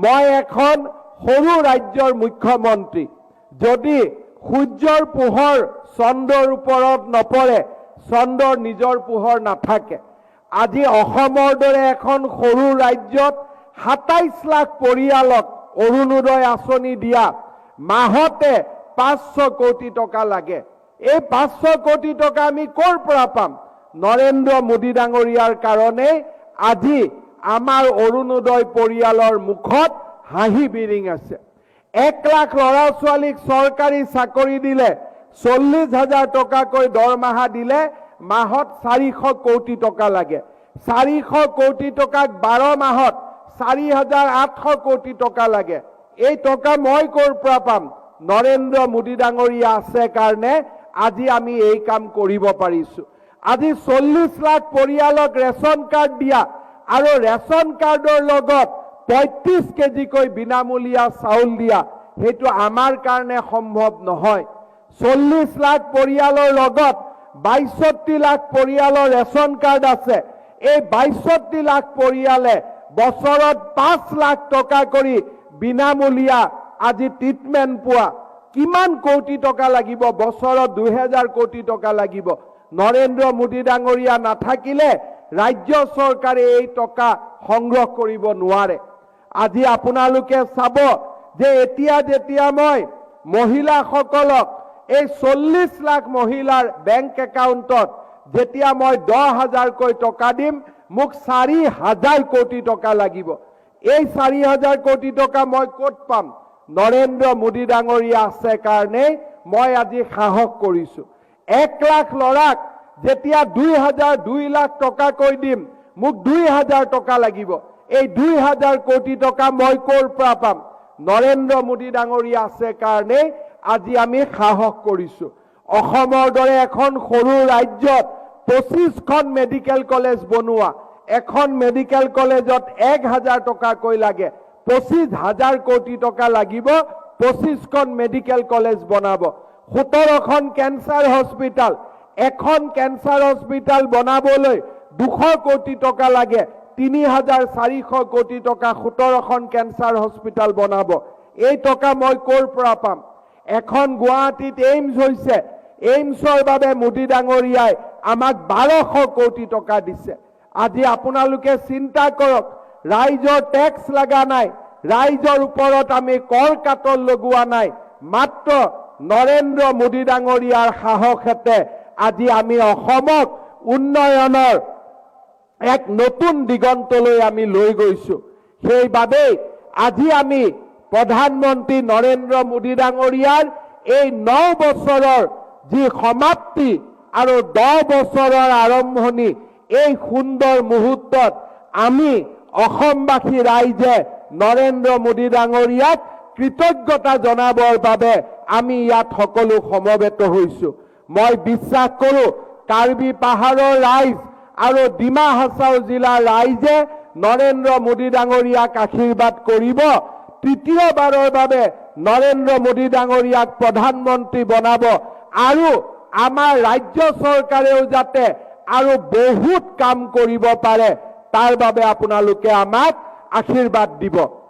মই এখন সৰু ৰাজ্যৰ মুখ্যমন্ত্ৰী। যদি সূৰ্যৰ পোহৰ চন্দ্ৰৰ ওপৰত নপৰে, চন্দ্ৰৰ নিজৰ পোহৰ নাথাকে। আজি অসমৰ দৰে এখন সৰু ৰাজ্যত 27 লাখ পৰিয়ালক অৰুণোদয় আঁচনি দিয়া মাহতে 500 কোটি টকা লাগে। এই 500 কোটি টকা আমি ক'ৰ পৰা পাম? নৰেন্দ্ৰ মোদী ডাঙৰীয়াৰ কাৰণেই আজি আমাৰ অৰুণোদয় পৰিয়ালৰ মুখত হাঁহি বিৰিঙ আছে। 1 লাখ ল'ৰা ছোৱালীক চৰকাৰী চাকৰি দিলে, 40,000 টকাকৈ দৰমহা দিলে মাহত 400 কোটি টকা লাগে। 400 কোটি টকাক 12 মাহত 4800 কোটি টকা লাগে। এই টকা মই ক'ৰ পৰা পাম? নৰেন্দ্ৰ মোদী ডাঙৰীয়া আছে কাৰণে আজি আমি এই কাম কৰিব পাৰিছো। আজি 40 লাখ পৰিয়ালক ৰেচন কাৰ্ড দিয়া আৰু ৰেচন কাৰ্ডৰ লগত 35 কেজিকৈ বিনামূলীয়া চাউল দিয়া, সেইটো আমাৰ কাৰণে সম্ভৱ নহয়। 40 লাখ পৰিয়ালৰ লগত 62 লাখ পৰিয়ালৰ ৰেচন কাৰ্ড আছে। এই 62 লাখ পৰিয়ালে বছৰত 5 লাখ টকা কৰি বিনামূলীয়া আজি ট্ৰিটমেণ্ট পোৱা, কিমান কোটি টকা লাগিব? বছৰত 2000 কোটি টকা লাগিব। নৰেন্দ্ৰ মোদী ডাঙৰীয়া নাথাকিলে ৰাজ্য চৰকাৰে এই টকা সংগ্ৰহ কৰিব নোৱাৰে। আজি আপোনালোকে চাব যে এতিয়া যেতিয়া মই মহিলাসকলক, এই 40 লাখ মহিলাৰ বেংক একাউণ্টত যেতিয়া মই 10 হাজাৰকৈ টকা দিম, মোক 4000 কোটি টকা লাগিব। এই 4000 কোটি টকা মই ক'ত পাম? নৰেন্দ্ৰ মোদী ডাঙৰীয়া আছে কাৰণে মই আজি সাহস কৰিছো। 1 লাখ ল'ৰাক যেতিয়া 2 লাখ টকাকৈ দিম, মোক 2000 টকা লাগিব। এই 2000 কোটি টকা মই ক'ৰ পৰা পাম? নৰেন্দ্ৰ মোদী ডাঙৰীয়া আছে কাৰণে আজি আমি সাহস কৰিছো। অসমৰ দৰে এখন সৰু ৰাজ্যত 25খন মেডিকেল কলেজ বনোৱা, এখন মেডিকেল কলেজত 1000 টকাকৈ লাগে, 25 হাজাৰ কোটি টকা লাগিব 25খন মেডিকেল কলেজ বনাব। 17খন কেঞ্চাৰ হস্পিটেল, এখন কেঞ্চাৰ হস্পিটেল বনাবলৈ 200 কোটি টকা লাগে, 3400 কোটি টকা 17খন কেঞ্চাৰ হস্পিটেল বনাব। এই টকা মই ক'ৰ পৰা পাম? এখন গুৱাহাটীত এইমছ হৈছে। এইমছৰ বাবে মোদী ডাঙৰীয়াই আমাক 1200 কোটি টকা দিছে। আজি আপোনালোকে চিন্তা কৰক, ৰাইজৰ টেক্স লগা নাই, ৰাইজৰ ওপৰত আমি কৰ কাটল লগোৱা নাই, মাত্ৰ নৰেন্দ্ৰ মোদী ডাঙৰীয়াৰ সাহসতে আজি আমি অসমক উন্নয়নৰ এক নতুন দিগন্তলৈ আমি লৈ গৈছো। সেইবাবেই আজি আমি প্ৰধানমন্ত্ৰী নৰেন্দ্ৰ মোদী ডাঙৰীয়াৰ এই 9 বছৰৰ যি সমাপ্তি আৰু 10 বছৰৰ আৰম্ভণি, এই সুন্দৰ মুহূৰ্তত আমি অসমবাসী ৰাইজে নৰেন্দ্ৰ মোদী ডাঙৰীয়াক কৃতজ্ঞতা জনাবৰ বাবে আমি ইয়াত সকলো সমবেত হৈছো। মই বিশ্বাস কৰোঁ, কাৰ্বি পাহাৰৰ ৰাইজ আৰু ডিমা হাছাও জিলাৰ ৰাইজে নৰেন্দ্ৰ মোদী ডাঙৰীয়াক আশীৰ্বাদ কৰিব, তৃতীয়বাৰৰ বাবে নৰেন্দ্ৰ মোদী ডাঙৰীয়াক প্ৰধানমন্ত্ৰী বনাব আৰু আমাৰ ৰাজ্য চৰকাৰেও যাতে আৰু বহুত কাম কৰিব পাৰে, তাৰ বাবে আপোনালোকে আমাক আশীৰ্বাদ দিব।